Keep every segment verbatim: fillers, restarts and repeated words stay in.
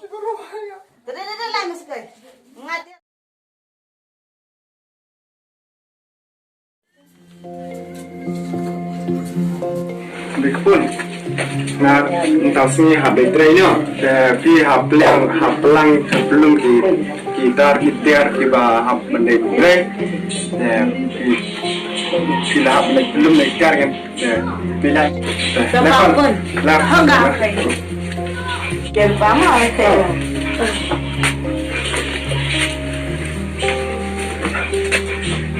Te dei, dei, dei, lai mesti kai. Ngat. Bikpun. Nga nta sngi hap dei trei no. Te phi hap plang, hap plang, hap plung ki, ki dar, ki tiar, ki ba hap ban dei trei. Te phi, phi la hap dei plung, dei tiar kan. Te phi la. Te Sa lepon. Bikpun. Lep. Hong ga kai. Te pa ma te.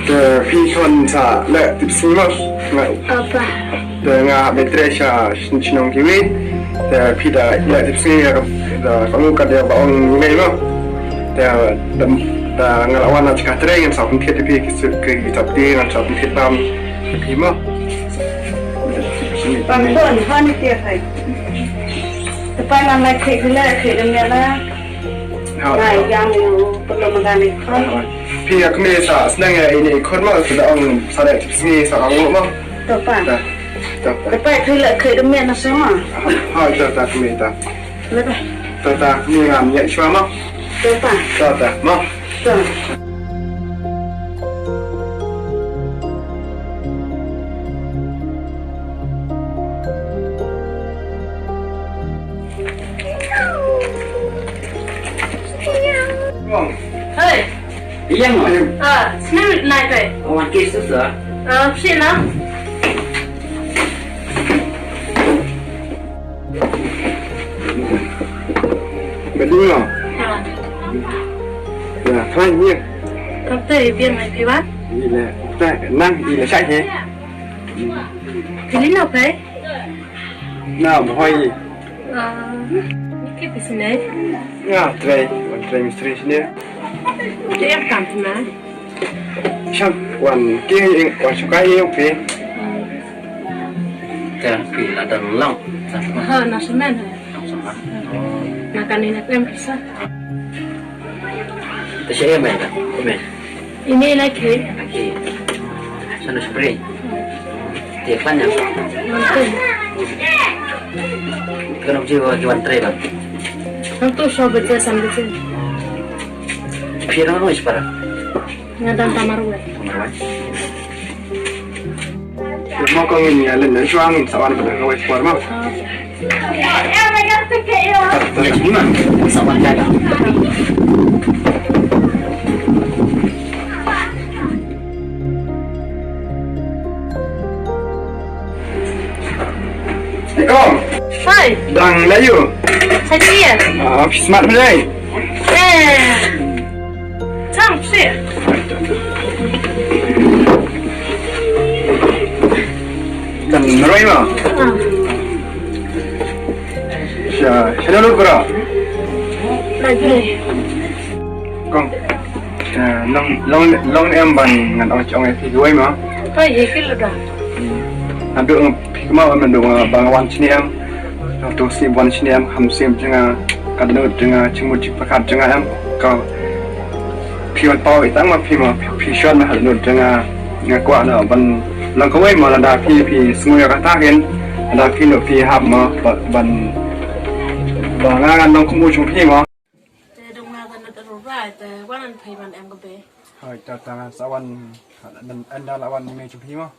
Te phi khon sa leh tipsngi mo. Nga. Apa? Te nga hap dei trei sha shnong kiwi. Te phi da leh tipsngi, nga ka, da ka ngu ka da ba ong ngi mo. Te da, da nga la wan na jaka trei ngan sa pynthied ïa phi ki sut ki, ki sut ki, ngan sa pynthied bam ïa phi mo. Bam ton, ha ni te kai. Te pa na mai kai, kai, kai, kai, Ha. Bai, ïa ngi pynlong ma ka ni khon. Phi ïa kmie sa sneng ïa ine i khon mo, sa da ong sa da tipsngi sa ong mo. To pa. Ta. Ta pa. To pa, phi la khe de me na sa mo. Ha, ta, ta, kmie ta. Le ba. Ta, ta, kmie ngam ïa shwa mo. To pa. Ta, ta, mo. Ta. Hey. Iya mo. Ah, sini nai kai. Wan kis tu sa. Ah, sini na. Beli mo. Ah. Ya, kan ni. Kap te biar mai piwa. Ila, ta nang ila sai he. Pili na kai. Na boy. Ah, ni ke business? Nga trei, wan trei mistri sini. Te em kam na. Sham, wan ke, wan suka ye, okay. Te phi la dang long. Ha, na semen. Na kan ni na em pisa. Te siapa yang main? Main. Ini lagi. Lagi. Sana spray. Dia kan yang. Nanti. Kan aku juga jual tray bang. Nanti usah baca sambil sini. Kira apa sih para? Ngadan Tamarwan. Tamarwan. Mo ko ngin ïa len na shuwa ngin sa wan bad ka wei por mo. Next month sa wan ïa ka. Kong. Hai. Dang na yu. Hai dia. Ah, smart dei. Eh. Chang shi. Dan roi ma. Ah. Sha, sha lut bro. Lagi. Kong. Eh, long, long, long em ban ngan ong chong e phi wei ma. Oi, ye ki lu da. Adu phi ma ban du ba wan chini em. Adu si wan chini em, ham sim jnga, ka dnu jnga, chimut chik pakat jnga em. Ka phi wan pau itang ma phi ma, phi shon ma dnu jnga. Nga kwah na ban long kawei ma lada phi, phi sngew ïa kata kin. Lada phi no phi hap ma, ba, ban, ba nga ngan long kum u jong phi ma. Te dong nga ka nat ru rai te wan an phai ban em ka be. Hoi, ta ta ngan sa wan, an da la wan ni me chu phi mo.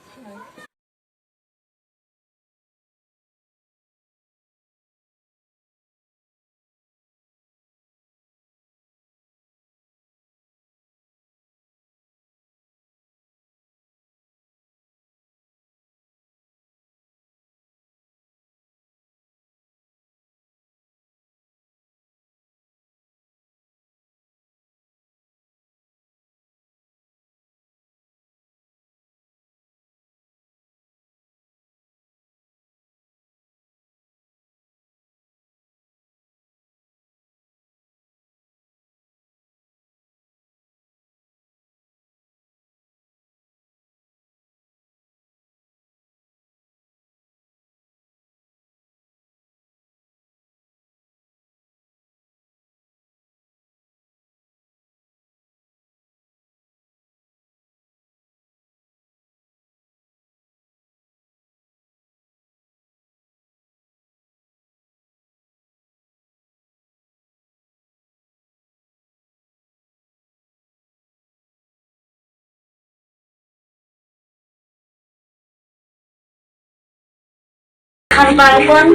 Parpar pun,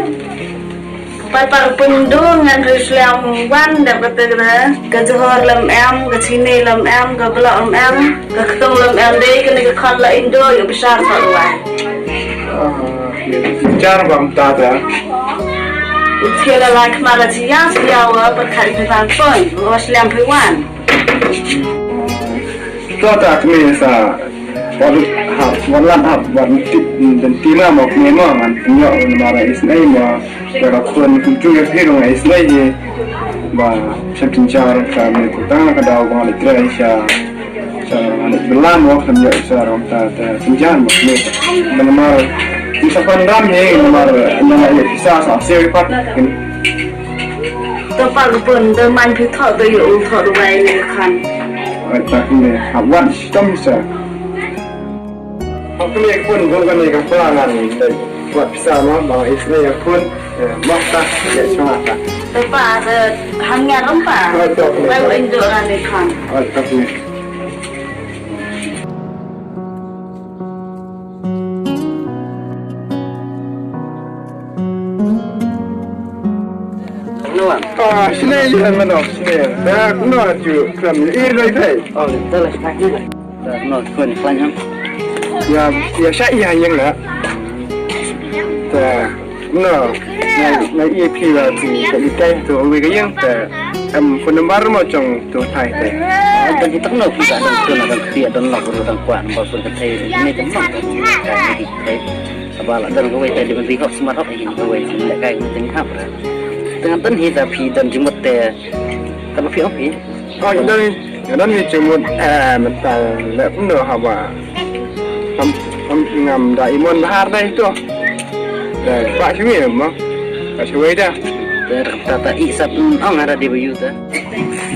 parpar pun du ngan ri sliang wan dep kata kata. Ka johor lam em, ka chini lam em, ka blok lam em, ka ktung lam em dei kane ka khon la indo yu bishar ka luai. Jar bam ta da. Uthi la lai khma la jia jia wa pat khai ni bang pun, wa sliang phi wan. To ta kmie sa. Wan hap, wan lan hap, wan tip, dan tina mo kmie mo, ngan pynyo, ngan mara isnei mo, para khun, kuntu ya phi ngai isnei ye. Ba, shem tinchar, ka me kutang, ka daw, ba, ngan trai, sha, sha, ngan belan mo, kan yo, sa, ram, ta, ta, tinchar mo kmie. Ban mar, ni sa pan ram ye, mar, ngan ye, sa, sa, se, pat, kin. To pa pun, to man phi tho, to yo, tho, to bai, ni kan. Ai, ta, kmie, hap, wan, stom, sa. Hok kmie khun bun kane ka pla ngan dei wat pisa mo ba isnei ya khun. Mo ta ya chwa ta. Te pa te ham nya ram pa. Bai wan do ngan ni khan. Oi ta kmie. Ah, sini ya mana sini. Dah no ju klam ir lai thai. Oh, dah lah. Dah, no, kuen klan ham. Ya, ya sha ya yang la. Dah, no. Na, na iya pi la ti ka di tai tu wi ka yang ta. Em phone number mo chong tu tai tai. Dah kita kena kita ada tu nak kena don nak kena don kuat nombor phone tai. Ini tempat. Ini tai. Sabala don kawai tai di menteri hok smart hok ini kawai. Nak kai menteri hap. Tengah tan hi ta pi dan jumpa te. Kalau pi opi. Oh, ïa don, ïa don hi jingmut, eh, mynta leh kumno haba. Ham, ham ngam da imon bahar dei to. Da ba shuwi mo. Ba shuwi da. Da ta ta i sat ong ada di bayu ta.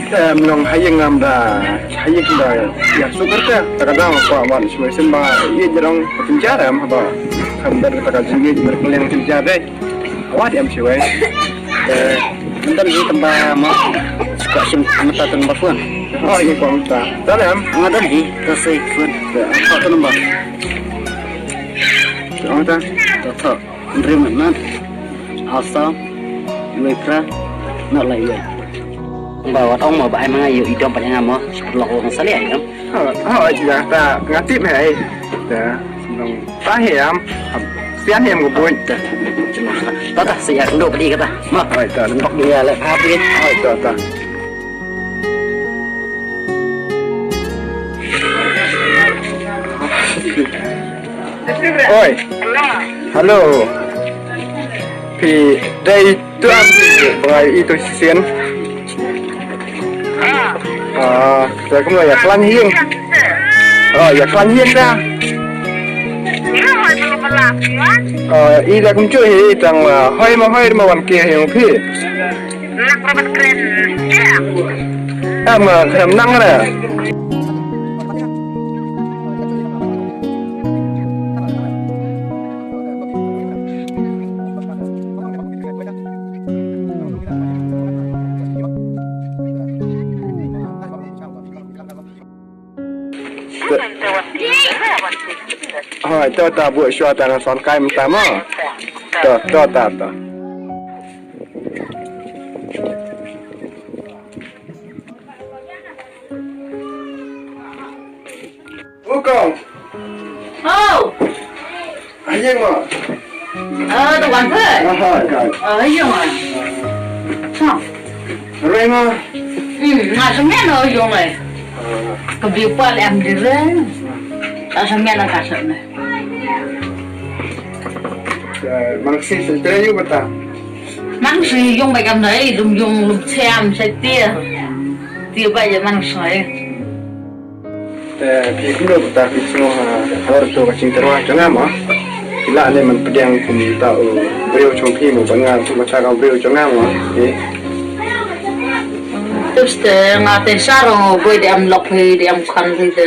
Eh, mlong hayi ngam da, hayi da. Ya syukur ta. Ta ka dang ko wan shuwi sim ba i jarong penjara haba. Ham da ta ka jingit berkeliling penjara dei. Wa diam siwai. Eh, nonton ni tamba mo. Suka sim mata tun bakun. Oh, ini kong ta. Dalam. Ngadan hi, ta sai kun. Apa tu nombor? Kong ta. Ta ta. Nrim nan. Asa. Iwai pra. Nak lai iwai. Ba wat ong mo ba ai manga yu idom pa nga mo. Lok ong sali ai dom. Ha, ha, ïa ta ngatip hai. Ta, nong ta hiam. Sian hiam ko bun. Ta, ta, ta, sian ndo padi kata. Ma, ai ta, nong tok dia le, ha, padi. Ai ta, ta. Oi. Hello. Phi dei Tu am ba ngai i tu shisien. Ah, ta kumno ïa klan hieng. Oh, ïa klan hieng da. Ah, i da kumjuh hi tang, ah, hoi ma hoi ma wan ke hieng phi. Am, ah, khlem nang da. Hoi, to ta buh shuwa ta ngan son kai mynta mo. To, to ta to. Wukong. Oh. Ayo mo. Ah, tu kan pe. Aha, kan. Ah, ayo mo. Ha. Reng ah. Hmm, nga semen oh yung eh. Kebi pal em dire. Ta semen ka semen. Mang si sentre yu bata. Mang si yung bai kam dai dum yung lum siam sai tia. Tia bai ya mang sai. Te phi kumno bata phi sngew ha, ha to ka jingtyrwa jong nga mo. Phi lah ne man pdiang kumta u briew jong phi mo, ba nga kum bata ka briew jong nga mo. Te. Tip te nga te saro boi de am lok phi de am khan phi te.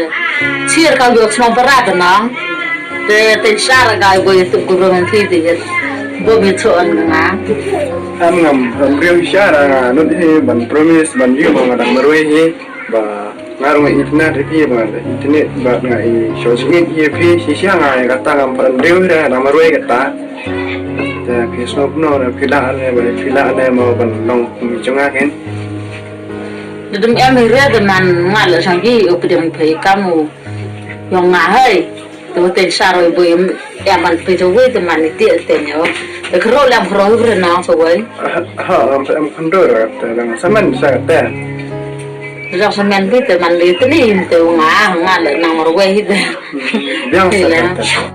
Sir ka yok snong para te nang. Te te sar ka boi tu ku ro man phi te. Bo mi cho an nga. Am ngam ram briew sar nga not he ban promise ban yu mo nga dang marwei he. Ba nga rung internet ri phi ba internet ba nga i social media phi shisha nga i kata ngam paran deu da na marwei kata. Te phi sngewbha ne phi lah ne ba phi lah ne mo ban long kum jong nga ken. Dum em hi re de man nga la sang ki u pdem phai kam u yong nga hai. Te te sa roi boi em ban phi to wei te man ni ti te nyo. Te khro lam khro hi re na so wei. Ha, ha, am em khun do ra te dang saman sa te. Dang saman bi te man li te ni te nga nga la nang mar wei hi te. Biang sa te.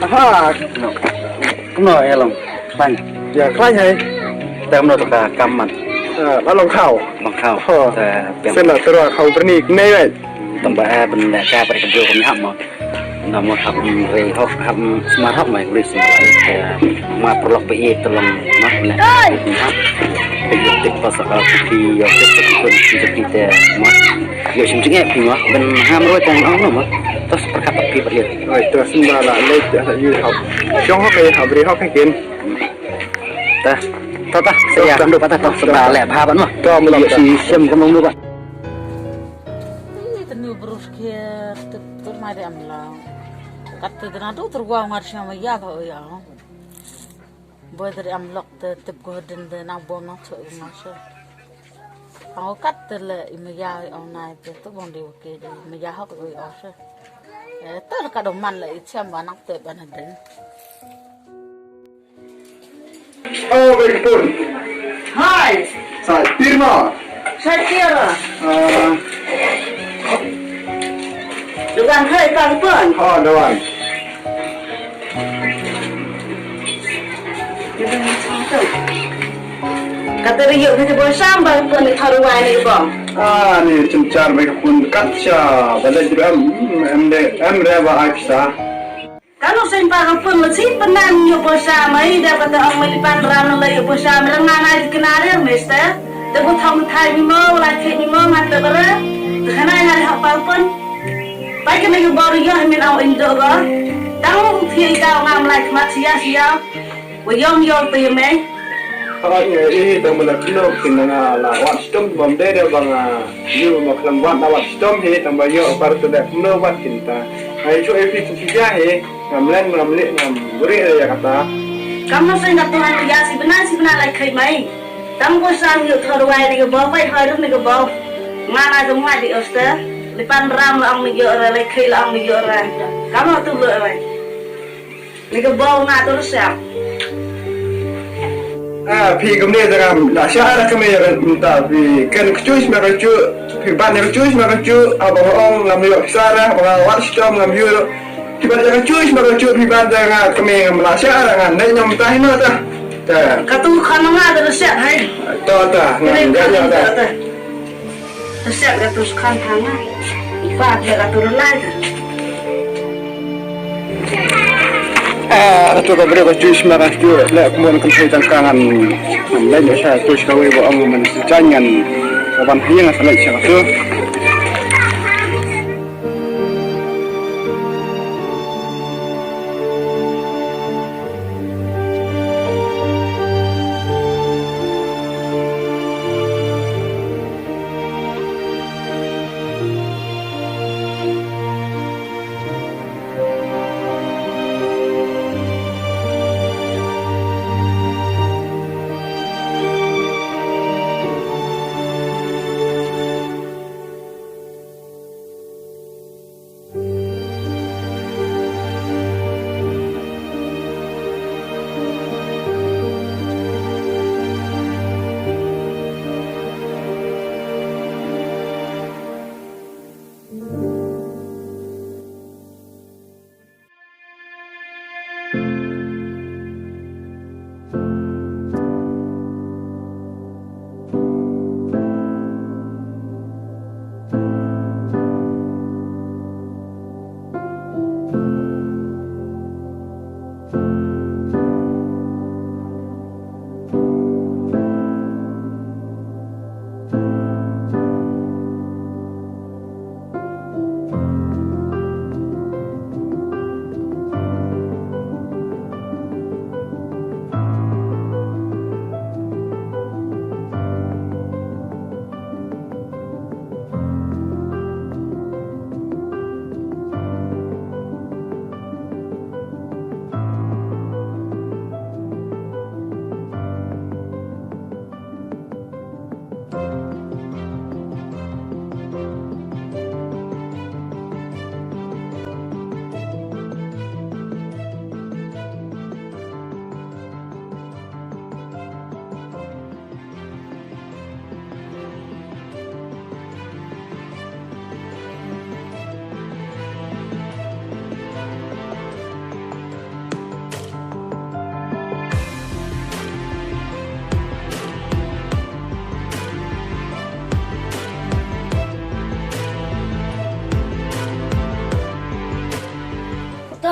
Aha, no. Kumno ïa long? Khlaiñ. Ïa khlaiñ hai. Te kumno to ka kam man? Eh, la long khaw. Long khaw. Ho. Te pem. Sen la tyrwa khaw byrni kne wei. Tang ba eh ban leh ka ba ka bro ka mi hap mo. Na mo hap, mm, rei hok, hap, mm, smart hok mai gris mo. Eh, ma perlok ba i tolong mo ne. Hap. Pe yu tik pas ka ki yo tik tik kun ki tik te mo. Yo sim jing eh pi mo. Ben ham roi tang ong mo. Tos perkat pi perliet. Oi, tos ba la lek ya yu hap. Jong hok ai hap rei hok kin. Ta. Ta ta. Sa ya ndo pata tos ba lek ba ban mo. Ta mo. Yo si sim ko mo ba. Ih, tenu berus kiat, tep, tep, mai de am lau. Kat te tena tu tergua ngar sia ma ya ba ya. Boy dari am lok te tep go den de na bom na chok ngar sia. Ang kat te le i ma ya i ong nai te tu bong de ke de i ma ya hok i ong sia. Eh, te le ka do man le i cham ba nak te ban den. Oh, baik pun. Hai. Sa tir ma. Sa tir. Ah. Dukan hai pang pun. Ha, dukan. Kata ri yuk kita buat sambal pun di tharu wai ni bang. Ah, ni chenchar baik pun kat sha balik em em de em re ba ai pisa. Ka nu seiñ pa ka pun la si pyndan ïa pisa mai da kata ong mai pan ram la ïa pisa mai nga nai kena re mester. Te bu thong thai mi mo la thik mi mo ngan te bere. Te khana nga re hok pa ka pun. Pai kena ïa bor ïa min au indo ga. Tang u thie ïa ka ngam lai khmat sia sia. Wa yong yong te ïa mai. Hooid, ngi i tang ba la kynnoh kin nga la wat stom bam de de ba nga ïoh ma khlem wat la wat stom hi tang ba ïoh par tu de kynnoh wat kin ta. Ai chu ai pi tu sia hi ngam len ngam leh ngam buri ya kata. Kam no seng ka tu han ya si bna si bna lai khai mai. Tang bo sam ïoh thor wai ni ka bo pai hoi rum ni ka bo. Nga na ka mai di oster. Li pan ram la ong ni ïoh ra lai khai la ong ni ïoh ra. Kam no tu lo wai. Ni ka bau nga tu rusak. Ah, phi kumne jaka la sha ra kame ya mynta phi ken kchuis ma kchu, phi ban ya kchuis ma kchu, aba ong ngam ïoh sara, aba wat stom ngam ïoh. Phi ban ya kchuis ma kchu, phi ban jaka kame ngam la sha ra ngan ne nyom ta hino ta. Ta. Ka tu khan nga tu rusak hai. Ta ta, ngan ya ya ta. Resep ka tu skhan thanga. Ipa dia ka tu relai ka. Ah, tu ka beri ka juice ma ka tu le kumon kan sai tang kangan. Lai ne sa tu ska wei ba ong man si jangan. Ka ban hiang sa lai sa tu.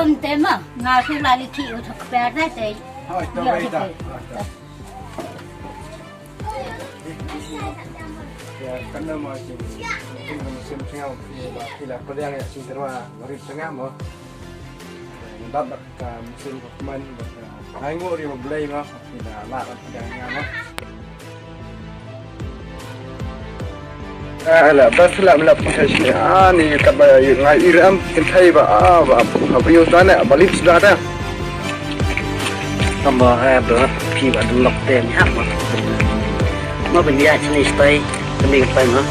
Ym te ma, nga shu la li ki u thok per da te. Hoi, to bai ta. Ïa, kan da ma ki, ki kan sim sngau, ki la, ki la pdiang ïa ki terwa, la rip sngau mo. Dap dak ka musim ka kmen, dak ka, ai ngu ri mo blei mo, ki la la rak pdiang ïa mo. Ah, la, bas la, la, bas la, ah, ni kat ba, yu, ngai, ira am, kin thai ba, ah, ba, ba, brio sana, ba lip sana. Tamba, eh, ba, pi ba, dum lok tem, ha, ma. Ma, ba, ya, sini, stai, kami, pai, ma.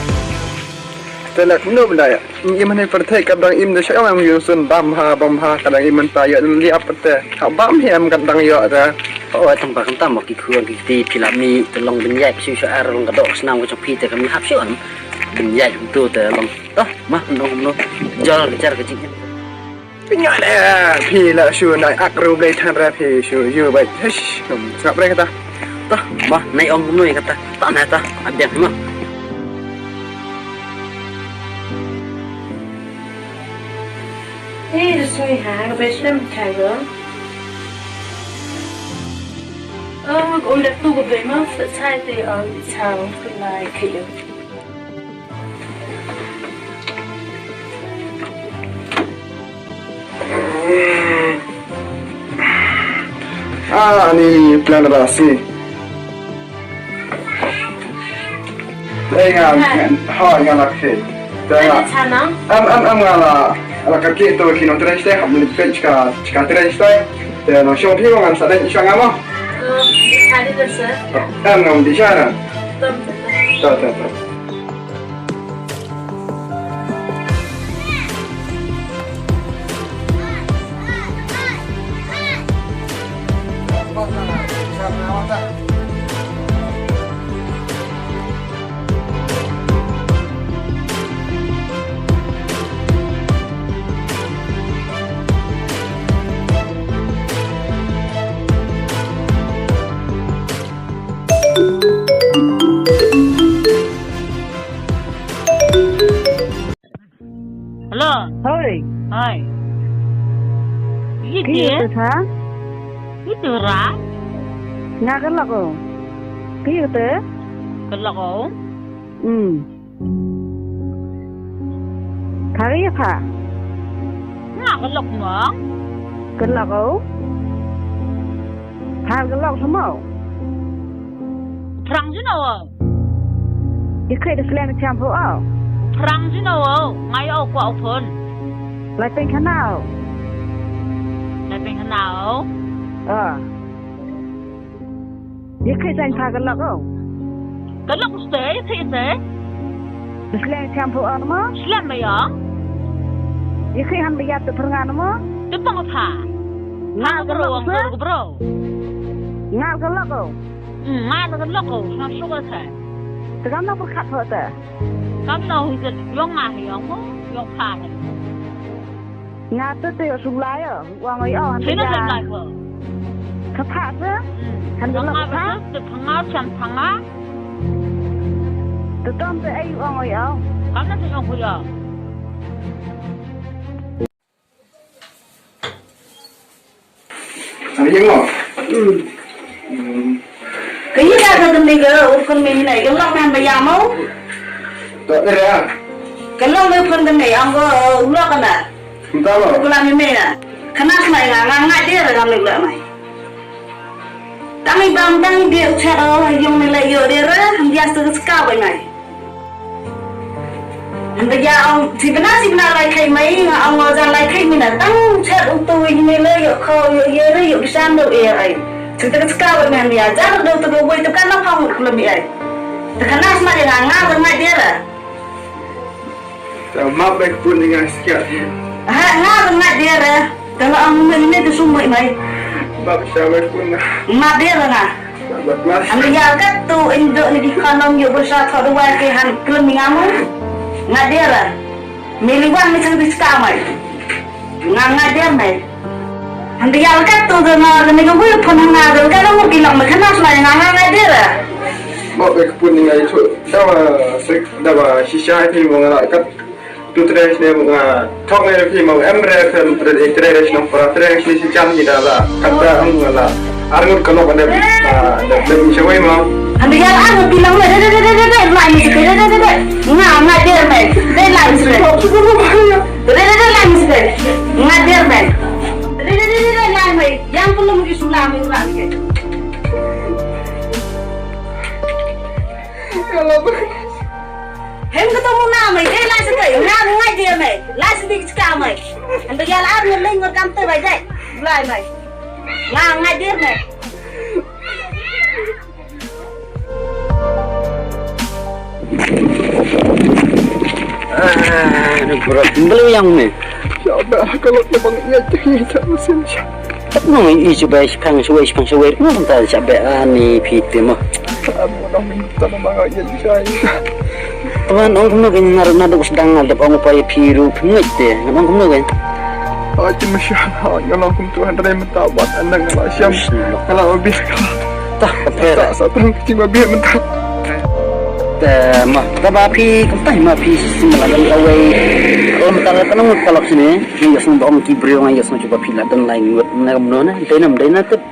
Te la, no, benda, ya. Im, im, ne, perte, kat dang, im, de, syak, am, yu, sun, bam, ha, bam, ha, kat dang, im, ta, ya, li, ap, perte. Ha, bam, hi, am, kat dang, ya, ta. Oh, tang, ba, kan, tam, ki, khu, ki, ti, pi, la, mi, te, long, ben, ya, syu, syu, ar, long, ka, dok, snam, ka, chok, pi, te, kami, hap, syu, am. Bynjah uto te long. Toh, ma, nong, nong. Jol bichar ka jingim. Pynjah le, phi la shu nai ak ru blei than ra phi shu yu bai. Hish, sngap re kata. Toh, ma, nai ong nui kata. Toh, na toh, abiang ma. Hey, sui ha, ka best friend cha yo. Oh, ko le tu ko be ma, sa chai te, oh, cha, ko lai ke yo. Ah, ni plan ba si. Dei nga, ha, nga la ke. Dei nga. Am, am, am nga la, la ka ke to ki no tres te, hap ni pech ka, ka tres te. Te no shong phi ngan sa dei shong amo. Am ngam di shana. Ta, ta, ta. Hello. Hoi. Hoi. Ki ïa te tha? Ki ïa te ra? Nga ka lok o. Ki ïa te? Ka lok o. Hmm. Pha ïa pha. Nga ka lok mo. Ka lok o. Pha ka lok mo. Phrang jin o. Ïa khreh da slem cham pho o. Phrang jin o. Nga ïa o kwah o phone. Lai peng khana o. Lai peng khana o. Ah. Ïa khreh sa pha ka lok o. Ka lok stay, ïa khreh stay. Slem cham pho o mo. Slem ba ïa. Ïa khreh han ba ïa te pyrngan mo. Te pang pha. Nga ka lok o. Bro. Nga ka lok o. Nga ka lok o. Nga shu ka te. Te kam na pyrkhat pho te. Kam na hu te yong nga yong mo. Yong pha. Nga te te shu lai o. Ong oi o, han. Sino ya. Sino lai ko? Ka pha se? Hmm. Han ka lok pha? Te pha nga, chan pha nga. Te ton te ei ong oi o. Kam na te ong oi o. Ano yung mo? Hmm. Hmm. Ka yi da ka dum ni ka, u kun mi ni na, ka lok man ba ya mo? To, eh, ya. Ka lok ni kun dum ni, ang ko, u lok na. Mynta mo? Kula mi me na. Khana khana nga, nga, nga de ra ngam ne kula mai. Tang i bam tang i de u chat o, yung ne la yo de ra, ham dia stu ska bai mai. Hynda ya ong, si bna, si bna lai khai mai, nga ong nga jan lai khai mi na, tang chat u tu i ne la yo kho, yo ye ra, yo bisan do e ai. Si ta ska bai mai hynda ya, jan do tu ko wei tu kan na phang kula mi ai. Ta khana khana nga, nga, nga de ra. Te map bai kpun ni nga siat. Ha, nga ba ngat dia re. Te la ang mung ne te sum mai mai. Map sha bai kpun na. Map dia re nga. Map mas. Ang ya kat tu indo ni di kanom yo bersa tho dua ke han klem ni ngamu. Ngat dia re. Meli wan ni sing di ska mai. Nga ngat dia mai. Hynda ïa ka tu ka nga ka ni ka wei phone nga ka ka long ki long ma khana sma nga nga nga dira. Mo be ka pun ni nga itu. Dawa sek dawa shisha itu mo nga ka. Tu tre shne nga thok ne phi mo em re phi tre tre shne pra tre shne si cham ki da la kata ang la arngut ka lok ne da da shawai mo. Anda ya arngut bilang ne de de de de de lai ni de de de de de nga nga der me de lai ni de de de de lai ni de nga der me de de de de de lai me yang belum ki sulam ni ran ke. Kalau Hem ka tong na mai, dei lai sa kai, nga ngai dia mai, lai sa dik ka mai. Anda ya la ar ngai ngai kam te bai dei, lai mai. Nga ngai dia mai. Ah, ni berat beli yang ni. Ya ba ka lot na bang ïa te ïa te mesin sha. Tap nong i shu bai shipang shu bai shipang shu bai. Nong ta sha bai ani phi te mo. Am nong ta na bang ïa sha. Teman ong kumno ke ngar na duk sedang ngar dep ong pai phi ru phi ngai te. Nong kumno ke. Ai ti ma sha. Nong kum tu han dai mata wat an dang la siam. Kala obis kala. Tah ka pher. Sa sa tang ti ma bi mata. Te ma ta ba phi kum tai ma phi si ma la dang away. Lam ta la ta nong ta lok sini. Ngi ïa sngewbha ong ki briew ngi ïa sngewbha phi la don lai ngut na kam no na dei nam dei na tep.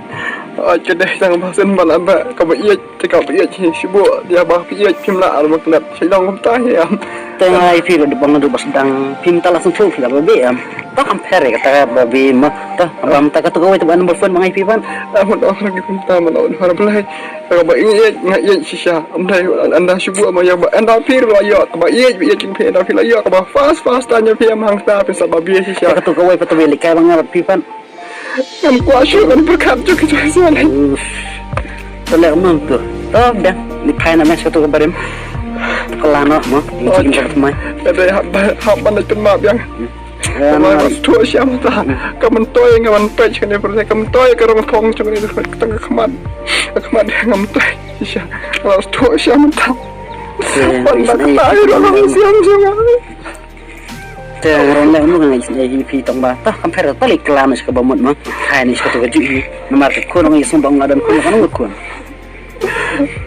Ai ka dei tang ba sen ba la ba ka ba ïeit te ka ba ïeit hi shibu dia ba phi ïeit phim la ar ma klet shi dong kum ta hi am. Te ngai phi la dubang na du bas dang phim ta la sngewthuh phi la ba bi am. Ta kam pher ka ta ba bi ma ta ba ma ta ka tu ka wei ta ba number phone ma ngai phi ban. Am dong ra ki kum ta ma la un har blai. Ka ba ïeit nga ïeit shisha. Am dai anda shibu ma ïa ba anda phi la ïa ka ba ïeit ïeit king phi anda phi la ïa ka ba fast fast ta nya phi am hang ta phi sa ba bi shisha. Ka tu ka wei pa tu wei li kai ba nga phi pan. Ngam kwah shuh ban pyrkhat shuh ki jong sa lai. Uff. To leh mong to. To biang. Ni phai na mes ka to ka barim. To ka lano mo. Ni chikin ka mai. Ade hap ban hap ban leh pynma biang. Ka man ka sthuh sha mata. Ka man toi ka man pech ka ne pyrthei ka man toi ka rong thong jong ne ka tang ka khmat. Ka khmat ngam toi. Sha. Ka sthuh sha mata. Ban da ka tai rong siam jong. Te rong leh mut ngai sngewbha hi phi tong ba. Tah kam pher ta lei klam sha ka ba mut ma. Hai ni sha ka tu ka ju hi. Namar ka khun ngai sngewbha nga don khun ka nong khun.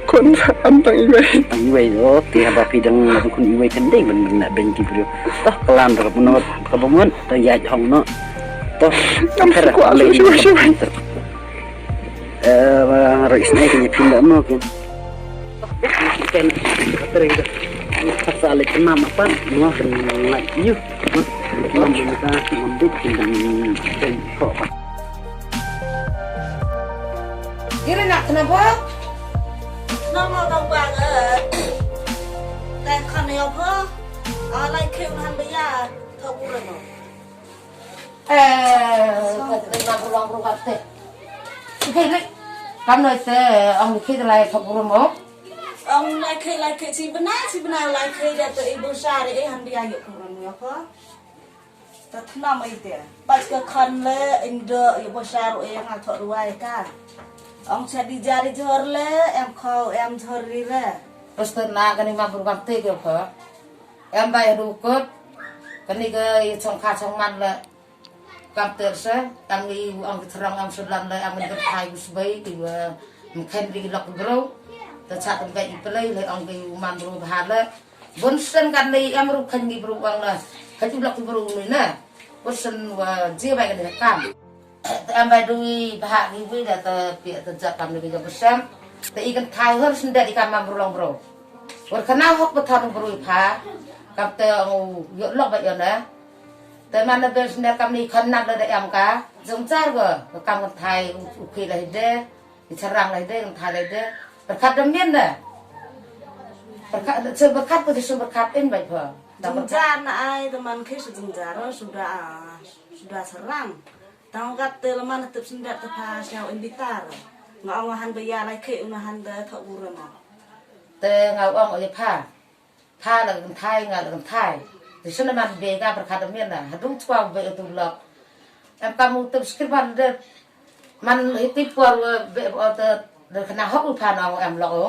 Khun am tang iwei. Tang iwei o ti haba phi dang don khun iwei kan dei ban na ben ki bru. Tah klam ta ka mut ka ba mut ta ya hong no. Tah kam pher ta lei. Eh, ro isnai kan phi la no kan. Ken, tere ida. Pasal itu mama apa? Mau kena like you. Mau minta mau dit dengan dan kok. Ira nak kenapa? Nama kau banget? Tengkan ya apa? Alai keu han bayar. Tau kurang. Eh, kata nak ruang ruang teh. Okey, lek. Kam noi te ong ni kit lai thok burum mo. Ong lai khe lai khe chi bnai chi bnai lai khe da to ibu sar e han bia yo kurang yo ko. Ta thnam ai te. Pas ka khan le indo ibu sar e nga thok ruai ka. Ong cha di jari jor le em kho em jor ri re. Pas ta na ka ni ma burum te ke ko. Em bai hadu kut. Kani ka i chong kha chong man le. Kam ter se, tang i u ong ki throng am sulam lai am ngi thai u sbai i wa mkhen ri lok bro. Ta cha tam kai i play lai ong ki u man bro bha le. Bun sen kan nei am ru khen ngi bro ong la. Khen u lok bro ni na. Bun sen wa ji bai kan kam. Ta am bai du i bha ngi wi da ta pi ta ja kam ni ka bun sen. Ta i kan thai hor sen da i kam man bro long bro. War kana hok ba thar bro i pha. Kam te ong u yo lok ba yo na. Te man na bel sne kam ni khan nak da em ka, jong jar go, ka kam kan thai u khi la hide, i charang la hide, kan thai la hide. Berkat da mien da. Berkat, se berkat ko se berkat in bai pha. Jong jar na ai, te man khi se jong jar, suda, suda sarang. Tang gat te la man tep sendat te pha siaw in bitar. Nga ong han ba ya lai khi una han da thok buram. Te nga ong o ya pha. Pha la kan thai nga la kan thai. Ti sene man be ka berkat da mien na. Hadu chwa be tu lok. Em kam u tu skir ban de. Man hiti por be o te de kana hok u pha na em lok o.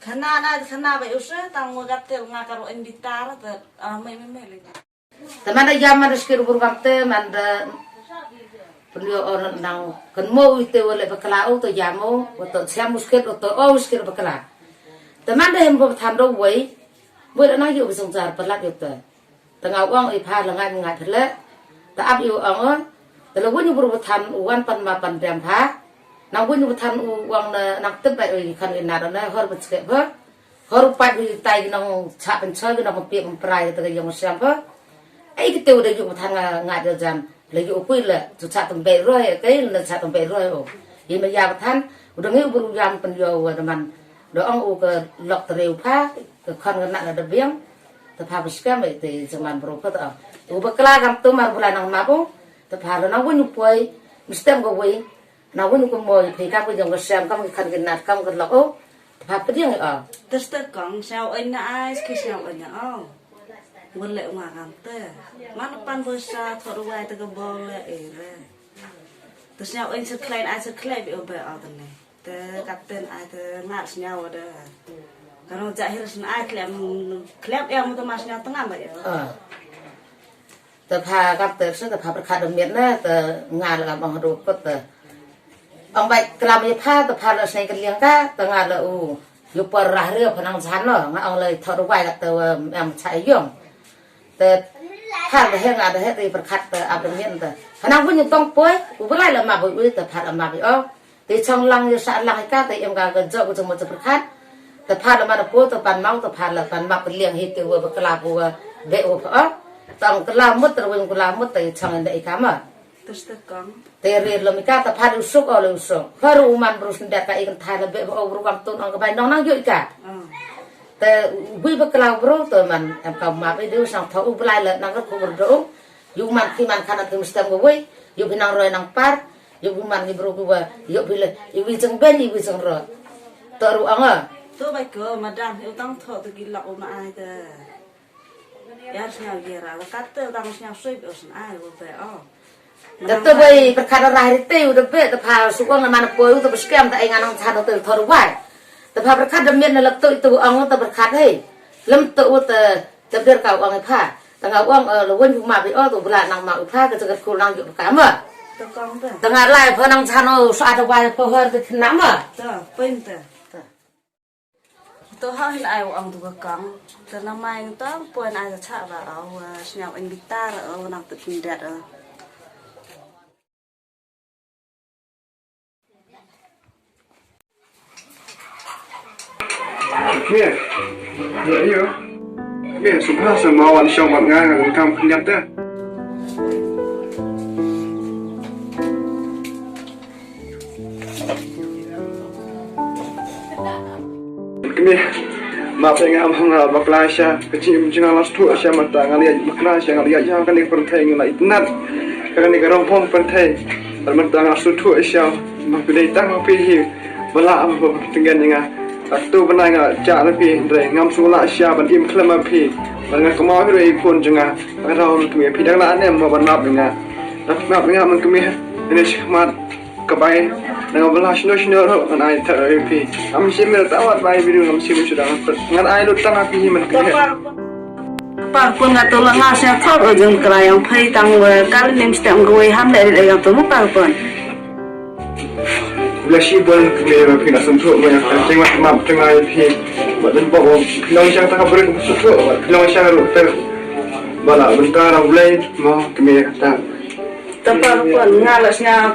Kana na kana be u se tang mo gat tel nga ka ro en bitar te. Ah, me me me le. Te man da ya man skir bur kam te man da. Pun yo o nang kan mo u te wale bakla o to ya mo. O to siam u skir o to o u skir bakla. Te man da hem bo tham do wei. Wei da nang yo bi song jar palat yo te. Te nga ong i pha la ngat ngat le. Te ap i u ong o. Te la wun u bru ba than u wan pan ma pan dem pha. Nang wun u ba than u ong na nang tip bai u i khan i nat na hor ba tske pha. Hor u pat u i tai nang cha pan cha nang pie pan prai te ka yong siam pha. Ai ki te u da yu ba than nga ngat jan. La yu u kui le tu cha tang bai roi kai na cha tang bai roi o. I ma ya ba than u da ngi u bru yam pan yo wa da man. Da ong u ka lok te reu pha ka khon ka nat na da biang. Te pha ba skam te jingman bro pha ta. U ba kla kam tu mar bula nang ma bu. Te pha lo nang wun u poi. Mistem ko wei. Nang wun u ko moi phi kam ko jong ko sem kam ki khan ki nat kam ko lok o. Te pha pdiang o. Te ste kong siaw oi na ai ki siaw oi na o. Wun le nga kam te. Man pan bo sa thor wai te ko bo le e re. Te siaw oi se klein ai se klein bi o be o te ne. Te kapten ai te ngat sñiaw de. Kano jahil sñiaw ai klem, klem em te mas sñiaw tengah ba ya. Ah. Te pha kapten se te pha perkhat de miet ne te nga le kam ong hadu kut te. Ong bai kelam ya pha te pha le snei keliang ka te nga le u. Yu por rah rio pha nang jan lo nga ong le thor wai ka te em cha yong. Te pha de he nga de he te perkhat te ap de miet te. Hanang wun yu tong poi u belai le ma boi u te pha le ma bi o. Te chong lang yu sa lang ka te em ka ka jok u chong mo te perkhat. Te pha le ma de po te pan mau te pha le pan mak liang hi te wa ba kla po wa be wa pha o. Tong kla mut te wun kla mut te chong de i ka ma. Te ste kong. Te ri lom i ka te pha le u suk o le u suk. Haru u man bru sndat ka i kan thai le be o bru kam tun ong ka bai nong nang yu i ka. Ah. Te wui ba kla bru te man em ka ma be de u sang tho u belai le nang ka ku bru do. Yu man ki man khan te mistem ko wui. Yu bi nang roi nang par. Yu bi man ki bru ko wa. Yu bi le yu bi jeng ben yu bi jeng ro. To ru ong a. To bai ko madam u tang tho te ki lak u ma ai te. Yar sñiaw yera, la kat te dang sñiaw sui bi o sñiaw ai wo be o. Da te bai perkhat da rai te u da be te pha su ong man poi u te ba skam te ai ngan nang chan te thor wai. Te pha perkhat da miet na lak tu tu ong te perkhat hei. Lem tu u te te ber ka ong pha. Te nga ong le wen bu ma bi o tu bla nang ma u pha ke te kul nang ju ka ma. Te kong te. Te nga lai pha nang chan o sa te wai pha hor te na ma. Te pen te. To ha hin ai u ong tu ka kang. Te na mai tang poi na ai ka cha ba au, sñiaw in bitar au nang te pyndet au. Mia, mia, io. Mia, subha sa ma wan shong wan nga nga kam pyndet te. Kmie, map ïa nga, ma nga bakla sha ka jingim jong nga, la sngewthuh sha mynta nga la ïaid bakla sha, nga la ïaid ha kane ka pyrthei, nga la itynnad ha kane ka rangbah pyrthei. Bad mynta nga la sngewthuh sha ma phi dei tang ma phi hi ba lah ban pyntngen ïa nga. Bad to bnai nga la jah na phi hynrei ngam sngewlah sha ban im khlem ma phi. Bad nga kynmaw hi ruh ïa i khun jong nga, nga kynmaw ruh kmie, phi dang lah ne em ban map ïa nga? Dang map ïa nga ma kmie, kane shakhmat. Ka bai, nang ba la shino shino ruh ngan ai tang ïa phi. Ngam shim ïa tang wat bai video ngam shim shuh dang. Ngan ai lut tang ha phi man ka. Par kun nga tu la nga sha thor ujung kra yang phai tang wa kal nim stem gwe ham le le yang tu mu par kun. Bla shi bol kmie ma phi na sum thu ma yang kan jing mat map jing ai phi. Ba den ba phi long shang ta ka brek sum thu, phi long shang ruh ter. Ba la ben ka ra ulai ma kmie ka ta. Te par pon nga la sñiaw.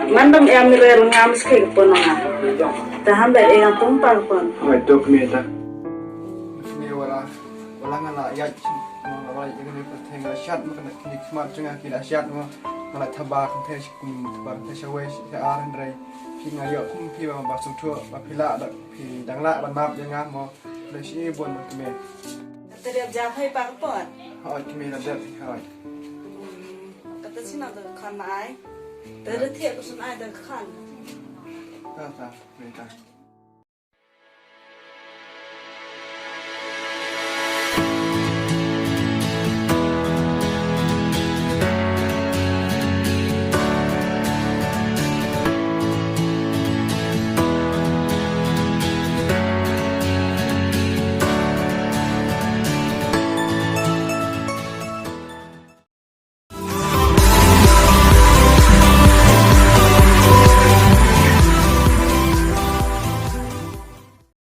Ngan dang em rel ngam skik pon nga. Te ham da em tum par pon. Hoi, to kmie ta. Kmie wala, wala nga la ïaid, nga la ïaid ïa kane ka pyrthei nga la shat ma kane kine ki khmat jong nga ki la shat ma. Nga la thaba kynthei shi kum, thaba kynthei shawei shi ar hynrei. Phi nga ïoh kum phi ba, ba sngewthuh ba phi lah da phi dang lah ban map ïa nga mo. Phi la shi bun ma kmie. Te dep ja phai par pon. Hoi, kmie la dep hoi. Kata sina da khan ai. Te da thiah ka sun ai da khan. Ta ta, kmie ta.